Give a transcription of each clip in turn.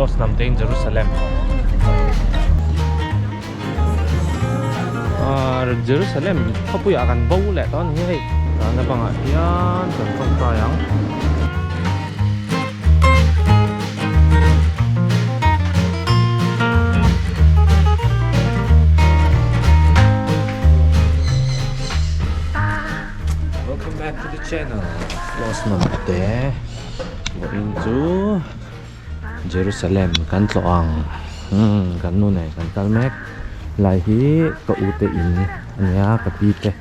Lost Hnamte in Jerusalem. Ah, Jerusalem khawpuiah kan bo leh tawh a ni hei. Tana bangah hian kan tawngtai ang. Welcome back to the channel. Lost Hnamte vawiin chu Jerusalem kan tlawh ang umm kan nu nen kan kal mek lai hi ka u te in a nia ka pi te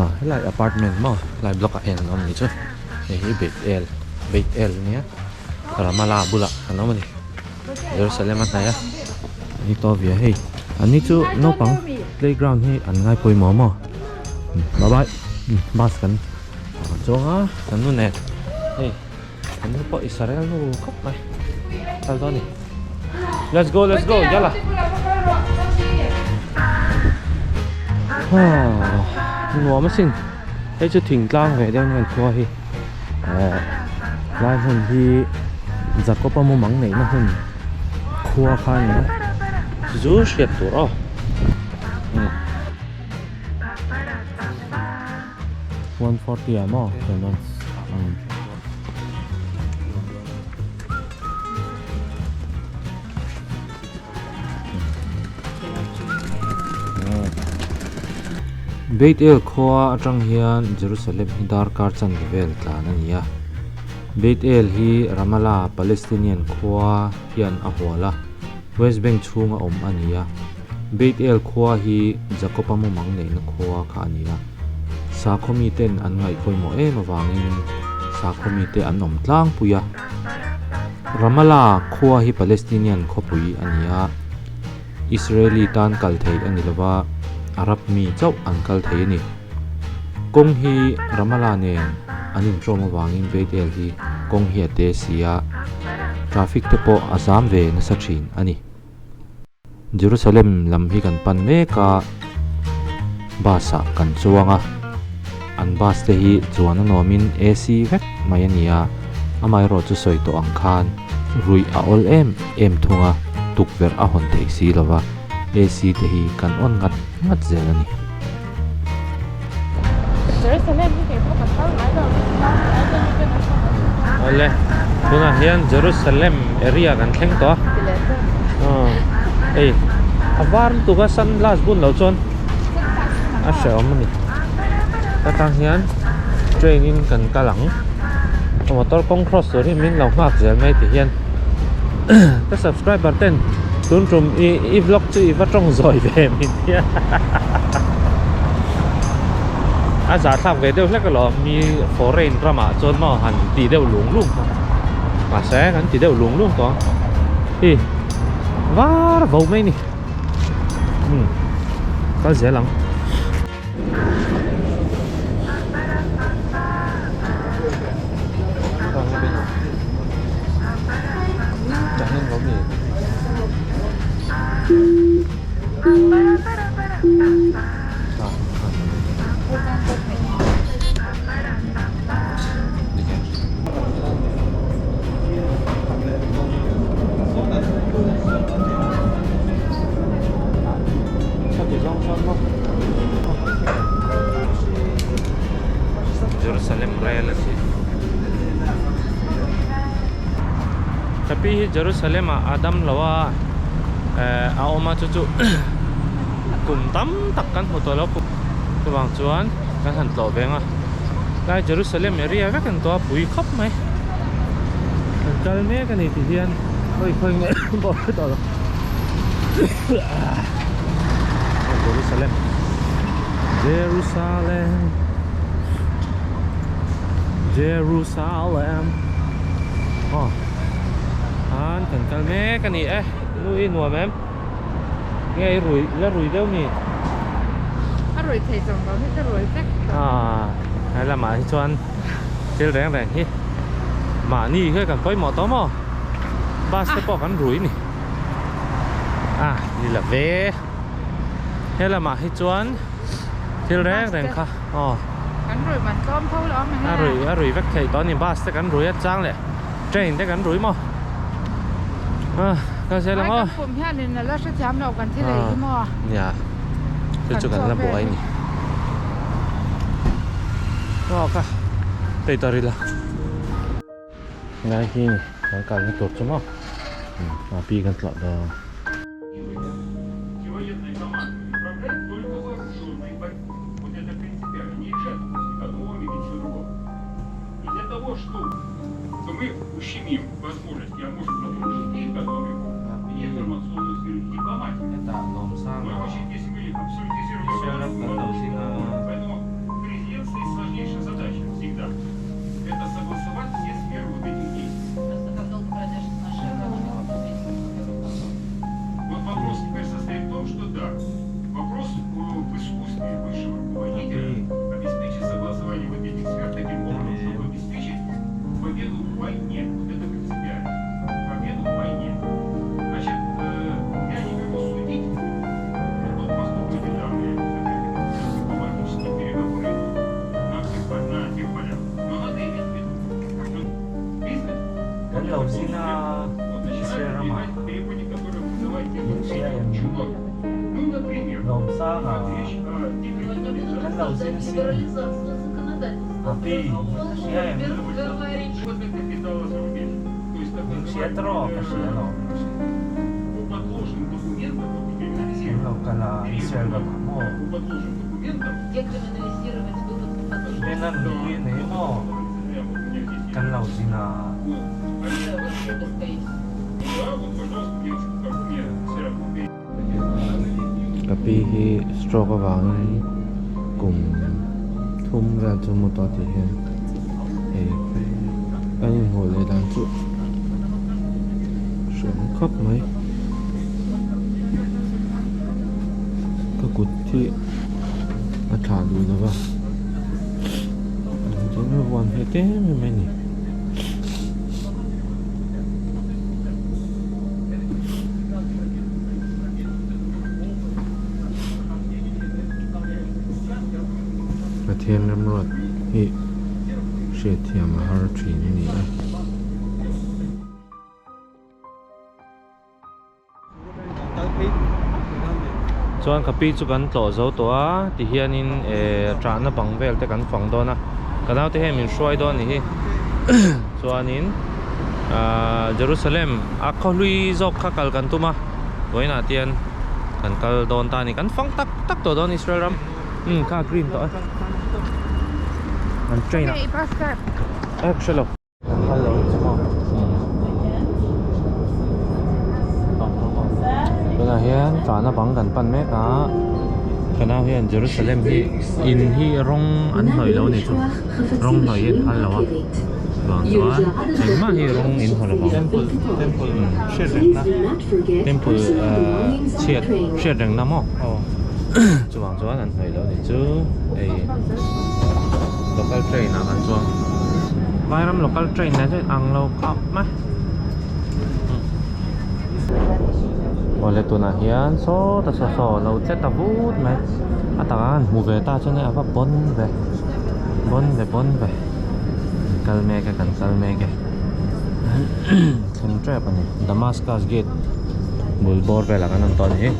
ah helai apartment maw helai block ah hian an awm a nih chu hei hi beit el beit el a nia Ramallah bulah an awm a ni Jerusalem a hnaih a ni tawh ve hei an ni chu naupang playground hi an ngai pawimawh maw bye bye bus kan chuang a kan nu nen hei. Kan nu pawh Israel nu khawp mai kal dawn ni. Let's go, let's go, yalla. Nuam asin. Hei chu thingtlang ve deuh hian khua hi. Eh, lai hmun hi Jacob-a mumang neihna hmun khua kha a ni a. Chu hriat tur aw. 140 ah maw chuan dawn umm Beit El khua atang hian Jerusalem hi darkar chanve vel tlan a ni a. Beit El hi Ramallah, Palestinian khua hian a hual a, West Bank chhunga awm a ni a. Beit El khua hi Jacob-a mumang neihna khua kha a ni a. Sakhaw miten an ngaih pawimawh em avangin sakhaw mite an awm tlangpui a. Ramallah khua hi Palestinian khawpui a ni a, Israeli tan kal theih a ni lova, Arab mi chauh an kal thei a ni. Kawng hi Ramallah nen an intawm avangin Beit El hi kawng hi a te si a, traffic te pawh a zam ve nasa thin a ni. Jerusalem lam hi kan pan mek a, bus ah kan chuang a, an bus te hi chuan a nuamin AC vek mai a ni a, amaherawh chu sawi tawh ang khan ruih a awl em em thung a, tukverh a hawn theih si lo va, AC te hi kan awn ngat ngat zel a ni. Jerusalem hi kei pawh ka kal ngai lo Awle tunah hian Jerusalem area kan thleng tawh a hei a var lutuk a sunglass bun loh chuan a hrehawm a ni hetang hian train in kan kal ang motor kawng cross tur hi min lo nghak zel mai ti hian ka subscriber ten tun tum i i vlog chu i va tawng zawi ve min tia a zah thlak ve deuh hlek alawm mi foreign ramah chuan maw han ti deuh lung lung kha mahse kan ti deuh lung lung tawh ang hi var vo mai ni umm kal zel ang. Jerusalem rel a ni. Tapi hi Jerusalem ah a dam lo a eh a awm a chu chu kum tam tak kan hmu tawh lo chuvang chuan kan han tlawh veng a tlai Jerusalem area vek an tawh a pui khawp mai kan kal mek a ni ti hian khawi khawi nge pawh hre tawh lo. Jerusalem Jerusalem Jerusalem oh an kan kal mek a ni e nu i nuam em nge i rui la rui deuh mi a rui thei zawng lo hi ka rui vek ah he lamah hi chuan thil reng reng hi mahni hi kan pawimawh tawh maw bus te pawh kan rui a ni. A ni la ve he lamah hi chuan thil reng reng kha aw kan rui man tlawm tho lo awm a rui a rui vek thei tawh a ni bus te kan rui a chang leh train te kan rui maw. Ah, kan sel ang aw. Kan pum hianin a la hrethiam lo kan thil ei hi maw? Nia, chu chu kan la buai ni. Aw ka tei ta rila. Ngai hi ni kan kalna tur chu maw? A pi kan tlawh dawn. Hetah Lawmsanga Israel ram kan lo zing a. Kan lo zin a Israel ramah min hria em? Lawmsanga kan lo zin asin Api min hria em? Min hria tawh ka hria lo Min lo kal a Israel ramah maw? Bena nupui a nei maw? Kan lo zin a. Ka pi hi stroke avangin kum thum vel chu mu tawh tih hian hei kan inhmuh leh dan chu hreawm khawp mai. Ka kut hi a tha duh lo va tin a vuan nghet em em mai a ni. Pathian remruat hi hriatthiam a har thin a ni e. Chuan ka pi chu kan tlawh zo tawh a tihianin eh ṭahna bang vel te kan fang dawn a ka naute hian min hruai dawn a ni hi chuanin ahh Jerusalem a khawhlui zawk kha kal kan tum a vawiinah te hian kan kal dawn ta a ni kan fang tak tak tawh dawn Israel ram umm kha green tawh a an train ah eh ka hre lo. Tunah hian tahna bang kan pan mek a ka nau hian Jerusalem hi in hi rawng an hnawih lo a ni chu rawng hnawih hi an phal lo a vang chuan engmah hi rawng in hmu lo vang temple chhiat hriat rengna maw chuvang chuan an hnawih lo a ni chu hei. Local train ah kan chuang Vairam local train nen chuan ang lo khawp mai Awle tunah hian sawta saw saw lo che ta vut mai a takah khan hmu ve ta chuan a va bawn ve bawn ve bawn ve kal mek e kan kal mek e thleng tep a ni Damascus gate bul bawr velah kan awm tawh a ni hi.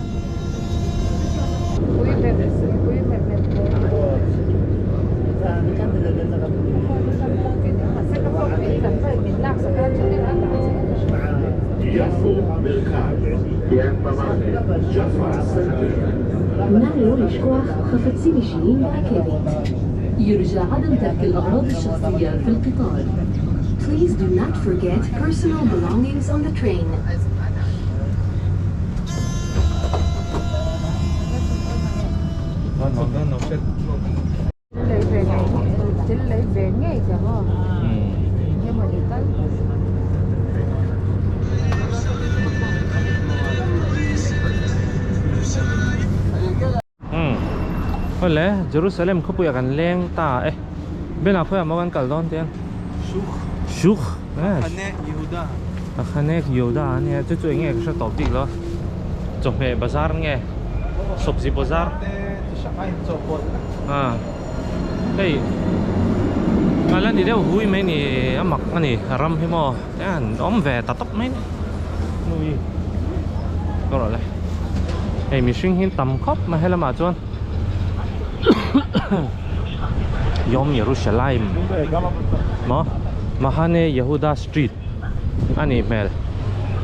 Awle Jerusalem khawpuiah kan leng ta e Benah khawiah maw kan kal dawn tiang Shuk Shuk Machane Yehuda Machane Yehuda a nia chu chu eng nge ka hre tawp bik lo chawhmeh bazar nge sabzi bazar a hei a la ni deuh hui mai ni a mak a ni a ram hi maw te an awm ve ta tawp mai ni. nui ka rawh le hei mihring hi tam khawp mai helamah chuan Yom Yerushalayim maw Mahane Yehuda street a nih hmel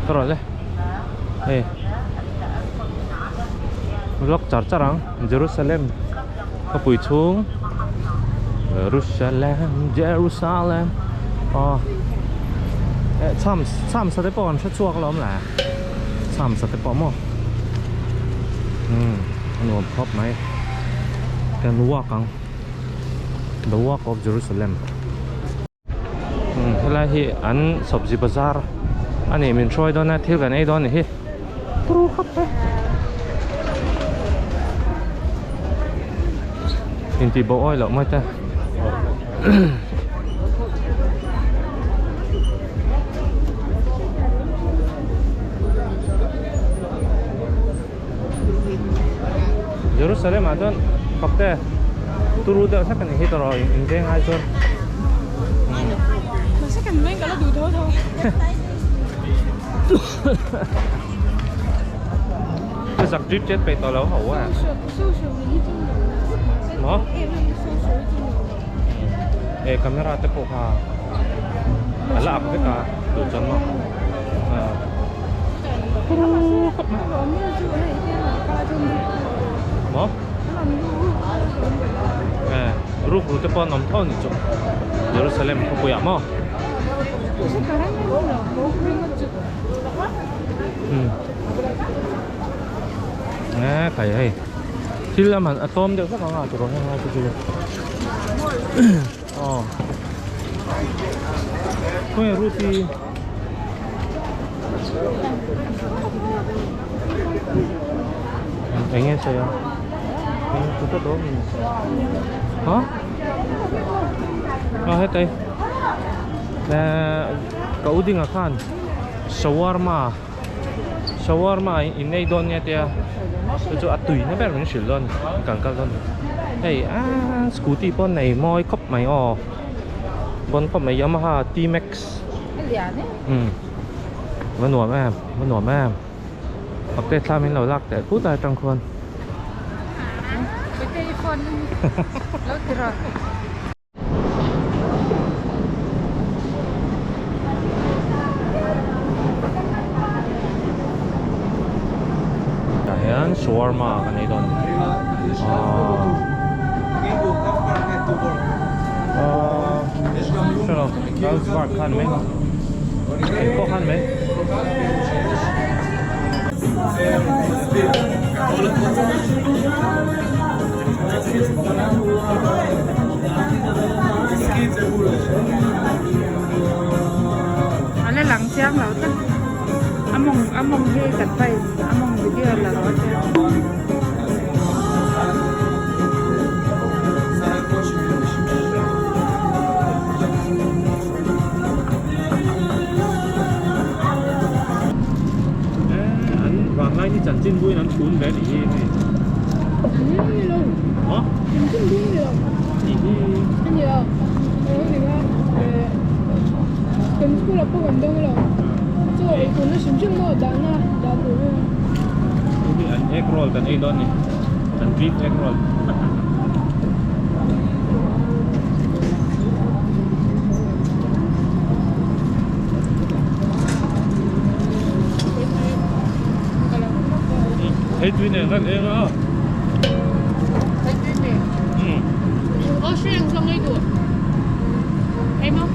ka rawh le hei vlog char char ang Jerusalem khawpui chhung Jerusalem Jerusalem aw eh cham cham sa te pawh an hre chhuak alawm le cham sa te pawh maw umm a nuam khawp mai kan walk ang the walk of Jerusalem. Helai hi an sabzi bazar a ni min hruai dawn a thil kan ei dawn a ni hi turu khawp mai intih bo awi loh mai te Jerusalem ah chuan fakte turu deuh hlek a nih hi tawrh in veng ai chuan Mahse kan veng ka la duh tho tho. Ka zak drip chet peih tawh lo ho a. Maw? E camera te pawh kha a la ak vek a duh chuan maw. Maw? Eh, ruk ru te pawh an awm tho ni chu. Jerusalem khawpui ah maw? Hmm. Eh, kai hei. Thil lam han a tlawm deuh hlek ang a tiraw heng lai te chu. Aw. Khawnge Ruti? Eng nge sawi a? Eng chu ka dawn ni. Ha? A hetai. Eh, ka u dinga khan shawarma shawarma in ei dawn nge tia chu chu a tui na ber min hrilh dawn kan kal dawn hei a scooty pawh nei mawi khawp mai aw bawn khawp mai Yamaha T-Max umm va nuam em va nuam em pakte thla min lo lak teh khut a atang khuan. Tah hian shawarma kan ei dawn aaa aaa hrelo Carlsberg khan mai eng pawh khan mai. A la lang chiang lo tak a mawng a mawng hi kan pai a mawng video la lo te. An vanglai hi chanchin buin an chhun ve a nih hi hei. Ni lo. Maw? Chanchin bui ni lo. Ni hi. A ni lo. Eng ni kha kan school ah pawh kan dawng lo. Chaw ei turna hrim hrim maw dahna dah tur vel. Hei hi an egg roll kan ei dawn a ni. An beef egg roll. Hei tui nen khan eng a. Hei tui nen. Um. Aw hri ang chuang ei duh. Ei maw.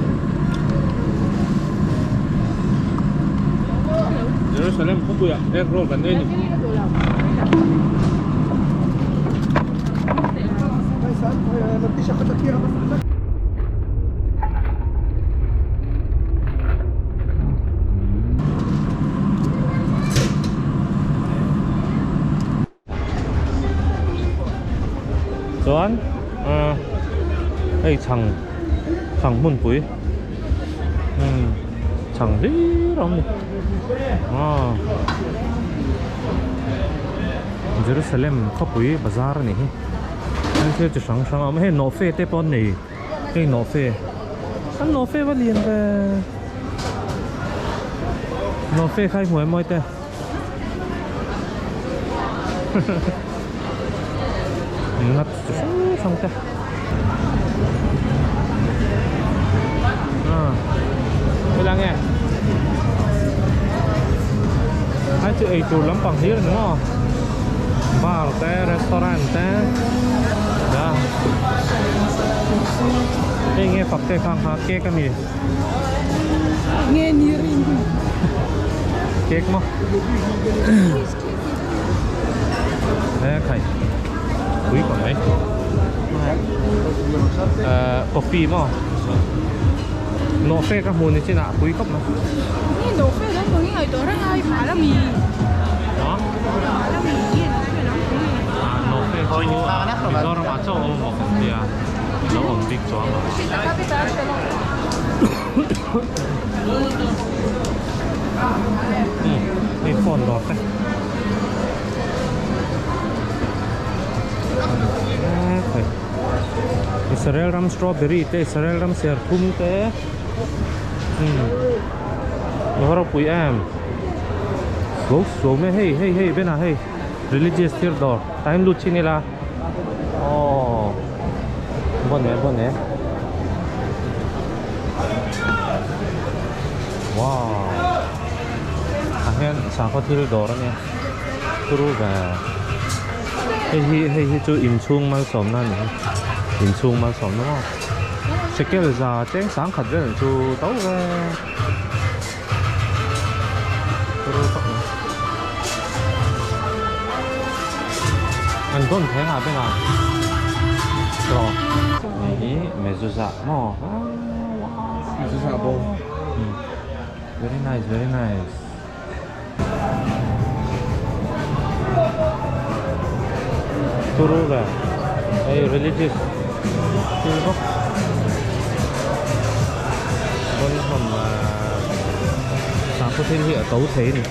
Jerusalem khawpuiah egg roll kan ei ni. Chuan ahh hei chhang chhang hmunpui umm chhang hlir a awm a ni aw Jerusalem khawpui bazar a ni hi heng thil chi hrang hrang a awm a hei nawhfe te pawh an nei hei nawhfe an nawhfe va lian ve Nawhfe kha i hmu em mawi te? Nuts chi hrang hrang te. Ah, helai nge? Hai chu eitur lampang hlir ni maw? Bar te, restaurant te. Da. Hei nge fak te khang kha cake a mi? Nge ni rin hi. Cake maw? He khai. Pui pa mai. Eh coffee maw? Nawhfe ka hmu ni chin ah pui khawp mai. Nge nawhfe lam pang hi ngaihtuah reng a i phal a mi? Ha? Phal a mi nge nawhfe lam pang hi? Ah nawhfe chu Mizoram ah chauh a awm maw kan tia. Lo awm bik chuang lo. Hei phone dawr te. Hei Israel ram strawberry te Israel ram serthum te umm a ropui em suau suau mai hei hei hei benah hei religious thil dawr time lut chin ila. Aww bon e bon e wow ah hian sakhaw thil dawr a nia turu ve hei hi hei hi chu inchhung malsawmna a ni hi inchhung malsawmna maw shekel za cheng sangkhat vel chu to ve. An dawn thei nga beng a tawh hei hi mezuzah maw Mezuzah bawm very nice very nice turu ve hei religious thil bawk bawn hlawm sakhaw thil hi a to thei a ni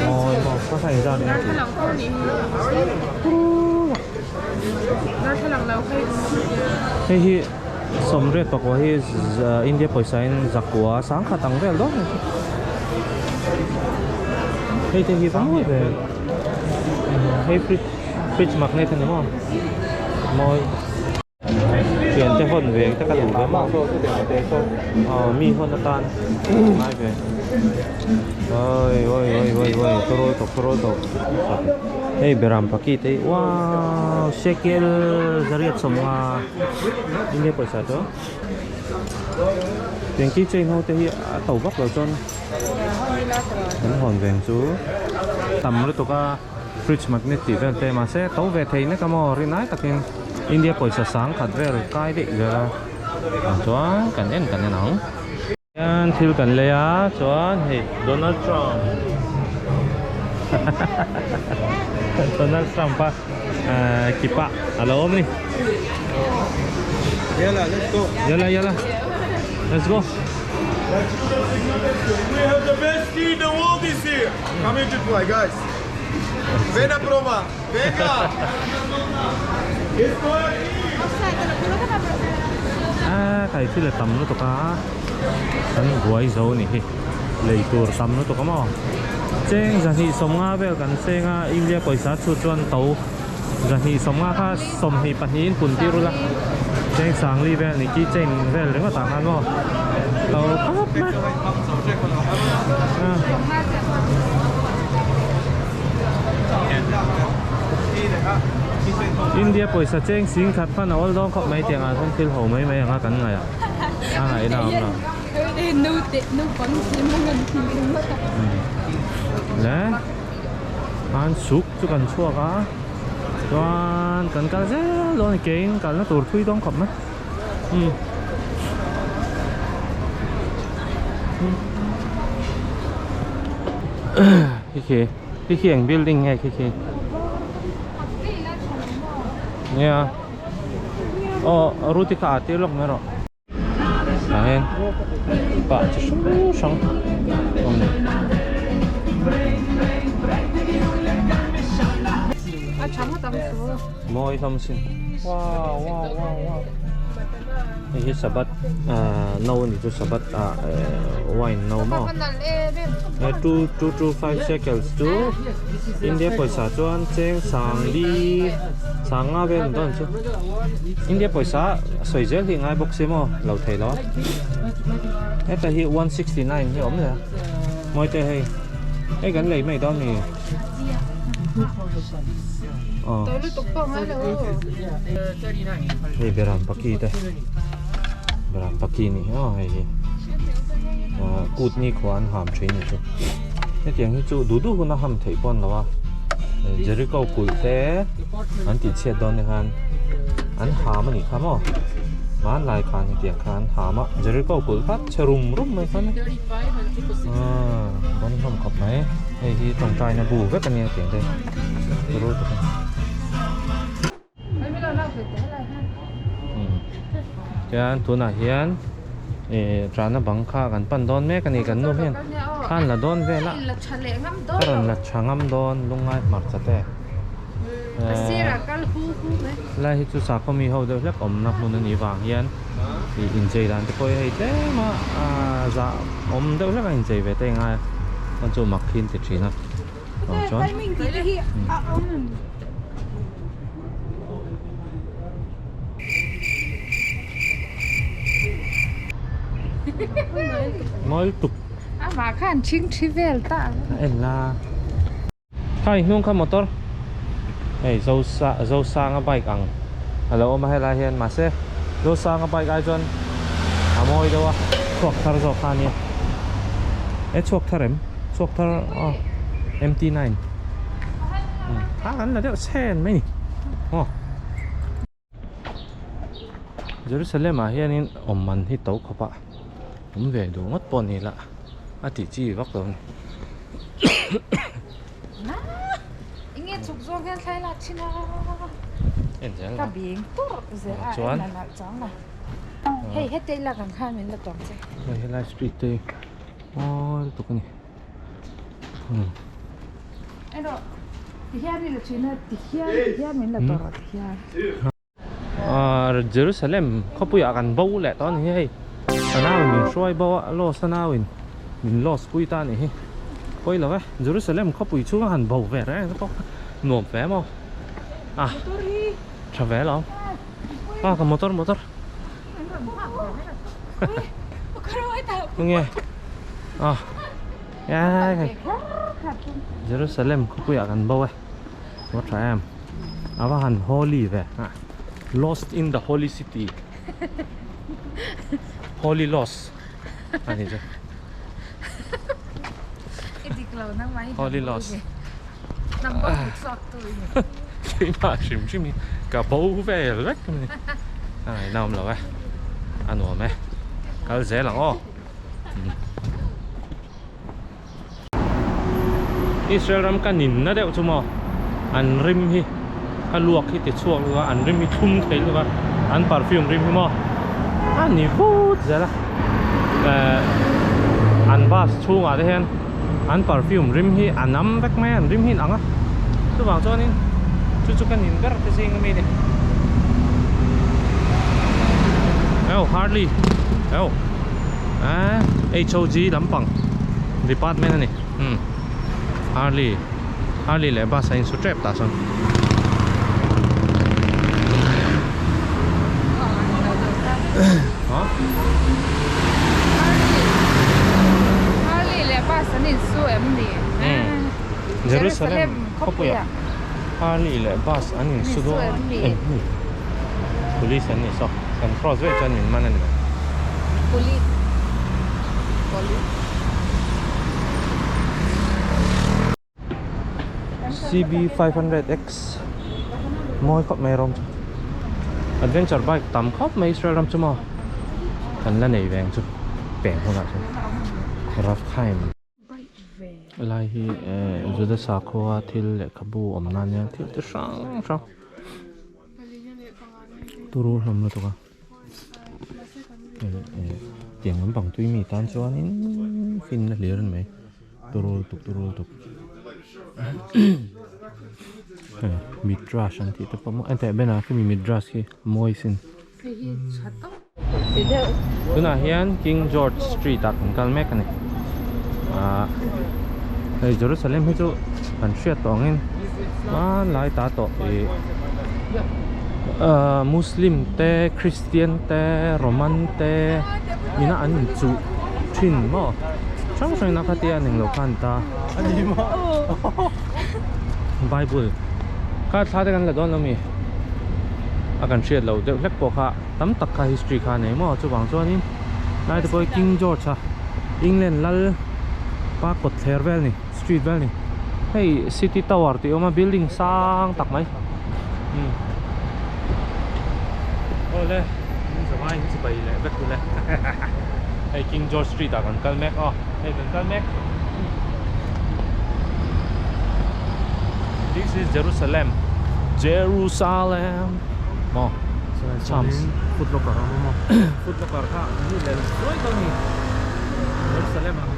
mawi maw ka kha engzat nge hei hi. Sawmriat pakua hi India pawisa in zakua sangkhat ang vel dawn a ni. Hei te hi va mawi ve. Hei fridge fridge magnet a ni maw? Mawi. Thian te hawn ve te ka duh ve maw? Aw mi hawn atan ngai ve. Oi oi oi oi oi tawrawl tawp tawrawl tawp. Hei beram paki te hi wow shekel zariat sawmnga. India pawisa chu tiang key chain ho te hi a to vak lo chuan kan hawn veng chu tam lutuk a fridge magnet tih vel te mahse to ve thei nek a maw rinai takin India pawisa sang khat vel kai daih vel a chuan kan en kan en ang. Hian thil kan lei a chuan hei Donald Trump Donald Trump a eh kipa a lo awm a ni. Yala let's go. Yala yala let's go. We have the best tea in the world this year. Come here to try guys. Vena prova. Venga. A kai thil a tam lutuk a kan buai zo a ni hi lei tur tam lutuk a maw cheng zahnih sawmnga vel kan cheng a India pawisa chhut chuan to zahnih sawmnga kha sawmhnih pahnih in pun tir ula cheng sangli vel ni key chain vel ringawt ah khan maw to khawp mai India pawisa cheng sing khat hman a awl dawn khawp mai tiang ah chuan thil ho mai mai anga kan ngaih a a ngaihna a awm lo. Le an suk chu kan chhuak a chuan kan kal zel dawn a ni keiin kalna tur thui dawn khawp mai. Khi khi khi khi eng building nge khi khi nia aw ruti kha a tir lawk mai rawh tah hian pah chi hrang hrang a awm a ni. Mawi hlawm sin wow wow wow wow. Hei hi Sabbath no a ni chu Sabbath ah wine no maw two two two five shekels chu India pawisa chuan cheng sang li sang nga vel ni dawn chu India pawisa sawi zel hi ngai bawk si maw lo thei lo a heta hi 169 hi awm leh a mawi te hei hei kan lei mai dawn mi aw hei beram paki te beram paki ni hi aw hei hi ah kut ni khua an ham thin ni chu hetiang hi chu duh duh hun a ham theih pawh an lo a Jericho kulh te an tih chhiat dawn te khan an ham a nih kha maw hmanlai khan hetiang khan an ham a Jericho kulh kha chhe rum rum mai khan ah ban hlawm khawp mai hei hi tawngtaina bu vek a nia tiang te turu tak a ni. Chuan tunah hian ih tana bang kha kan pan dawn mek a ni kan nu hian khan la dawn vel a a rawn la tha ngam dawn lungngai hmarcha te helai hi chu sakhaw mi ho deuh hlek awmna hmun a nih vang hian ih inchei dan te pawh hi hei tlem a zah awm deuh hlek a inchei ve te a ngai a chuan chu mak khi an ti thin a. Chuan Mawi tuk. Amah khan thing thi vel ta. A en la. Kha i hnung kha motor. Hei Zosanga bike ang a lo awm a helai hian mahse Zosanga bike ai chuan a mawi deuh a chhuak thar zawk kha a nia. E chhuak thar em? Chhuak thar aw MT nine kha kan la deuh chhen mai ni aw Jerusalem ah hianin awm man hi to khawp a awm ve duh ngawt pawh ni la a tih chi vak lo a ni. Enge chhuk zawng hian thlai lak thin a En zel ka bing tur zel a chuan en a chang la hei hete ila kan khan min la tawng che hei helai street te hi mawi lutuk a ni Erawh tihian i la thin a tihian tihian min la tawh rawh tihian. Jerusalem khawpuiah kan bo leh tawh a ni hi hei ka nauin min hruai bo a lost a nauin min lost pui ta a nih hi pawi lo e Jerusalem khawpui chhunga han bo ve reng te pawh kha nuam fe maw a tha ve alawm a ka motor motor. Tunge ah Jerusalem khawpuiah kan bo e maw tha em a va han holy ve lost in the holy city holy lost a ni chu holy lost keimah hrim hrim hi ka bo vel vek a ni a ngaihnawm lo e a nuam e kal zel ang aw Israel ram ka ninna deuh chu maw an rim hi ka luak hi ti chhuak lutuk a an rim hi thlum thei lutuk a an perfume rim hi maw a ni vut zel a eh an bus chhungah te hian an perfume rim hi a nam vek mai a an rim hi a ang a chuvang chuanin chu chu ka nin ber te zing ami a ni oh Harley oh ah HOG lampang department a ni umm Harley Harley leh bus a insu tep tah chuan. Harley leh bus an insu em ni? Jerusalem khawpuiah Harley leh bus an insu dawn em ni? Police an ni saw kan cross vek chuan min man a ni mai. Police Police. CB500X mawi khawp mai rawng chu adventure bike tam khawp mai Israel ram chu maw kan la nei veng chu peng hunah chuan rough time helai hi eh Juda sakhua thil lehkhabu awm nan hian thil chi hrang hrang turu hlawm lutuk a. Tiang lampang tui mi tan chuanin finna hlir a ni mai turu lutuk turu lutuk hei midrash an tih te pawh maw enteh ben ah khimi midrash khi mawi sin. Tunah hian King George Street ah kan kal mek a ni. Ahh hei Jerusalem hi chu kan hriat tawh angin hmanlai ta tawh ih ahh Muslim te Christian te Roman te ina an inchuh thin maw hrang hrang ina khatia an englo khan ta Bible kha thla te kan la dawn lo mi a kan hriat loh deuh hlek pawh kha tam tak kha history kha a nei maw chuvang chuanin lai te pawh hi King George a England lal pa kawt thler vel ni street vel ni hei city tower tih a awm a building sang tak mai umm awle in zavai in chibai leh vek ule hei King George street ah kan kal mek aw hei kan kal mek this is Jerusalem Jerusalem maw Chams Foot locker a awm a maw foot locker kha an lut leh ruai dawn a ni Jerusalem ah.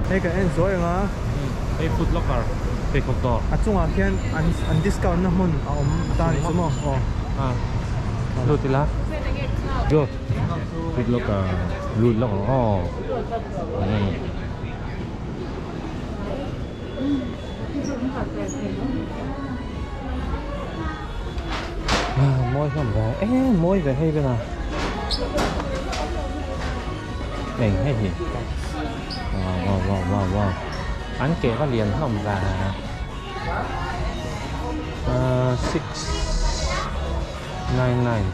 Hei kan en zuai ang a. Hei foot locker pheikhawk dawr. A chungah khian an an discount na hmun a awm ta a ni chu maw aw. A lut ila. Go. Foot locker lut lawk ang aw. Mawi hlawm ve e mawi ve hei vel a eng hei hi wow wow wow wow wow an ke va lian hlawm ve ahh six nine nine.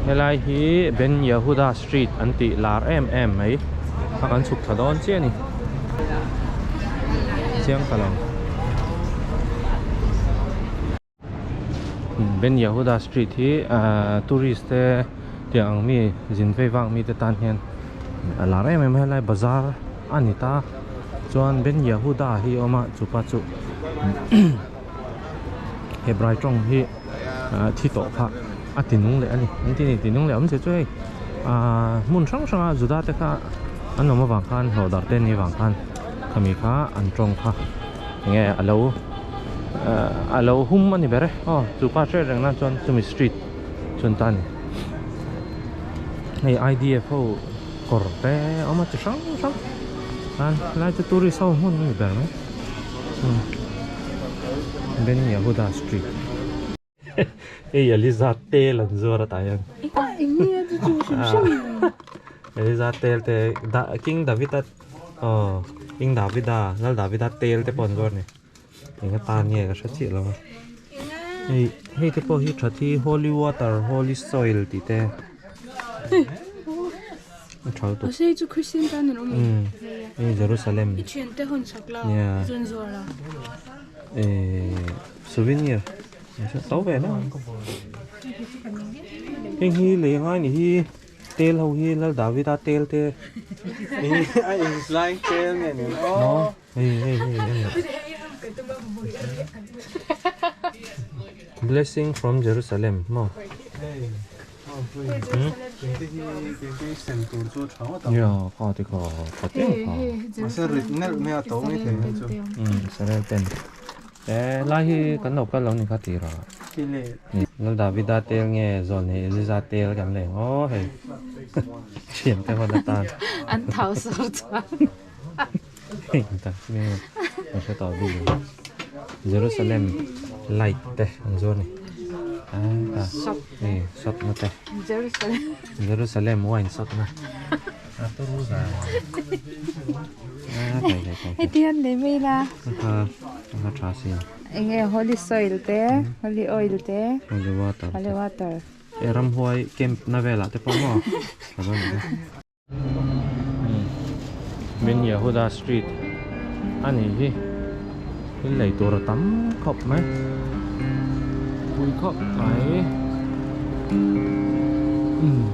Helai hi Ben Yehuda Street an tih lar em em mai a kan chhuk thla dawn chiah a ni chiang ta lo Ben Yehuda Street hi ahh tourist te tiang ang mi zin vei vak mi te tan hian a lar em em a helai bazar a ni ta chuan Ben Yehuda hi a awm a chupa chu Hebrai tawng hi thi tawh kha a ti nung leh a ni an ti ni ti nung leh awm che chu hei ahh hmun hrang hrang a Juda te kha an awm avang khan hlawh darh te an nih avang khan khami kha an tawng kha enge a lo ahh a lo hum a ni ber e aw chu pa hriat reng nan chuan chumi street chuan ta a ni hei I_D_F ho kawr te a awm a chi hrang hrang an helai chu tourist ho hmun a ni ber mai. Ben Yehuda Street Hei Eliza tel an zuar a tah hian Eliza tel te King Davida aw King Davida Lal Davida tel te pawh an zuar a ni eng atan nge ka hre chiah lo a hei hei te pawh hi tha thi holy water holy soil tih te. A tha lutuk. Mahse chu Christian tan an awm em? Hei Jerusalem. I thian te hawn chak la zawn zuar a. Eh souvenir. To ve na. Heng hi lei angai ni hi tel ho hi Lal Davida tel te. A in flying tel nge ni aw. No hei hei hei en loh. Blessing from Jerusalem maw. Lai hi kan lo kal lo ni kha tih rah Lal Davida tel nge zawn hei Eliza tel kan leng aw hei thian te hawn atan an thau sur chuan hei tak nge ka hre tawh bik lo Jerusalem light te an zuar ni hei shop na te Jerusalem wine shop na heti hian nei mai ila a tha si enge holy soil te holy oil te holy water holy water e ramhuai camp na velah te pawh maw tha dawn ni Ben Yehuda street a nih hi thil lei tur a tam khawp mai pui khawp mai umm.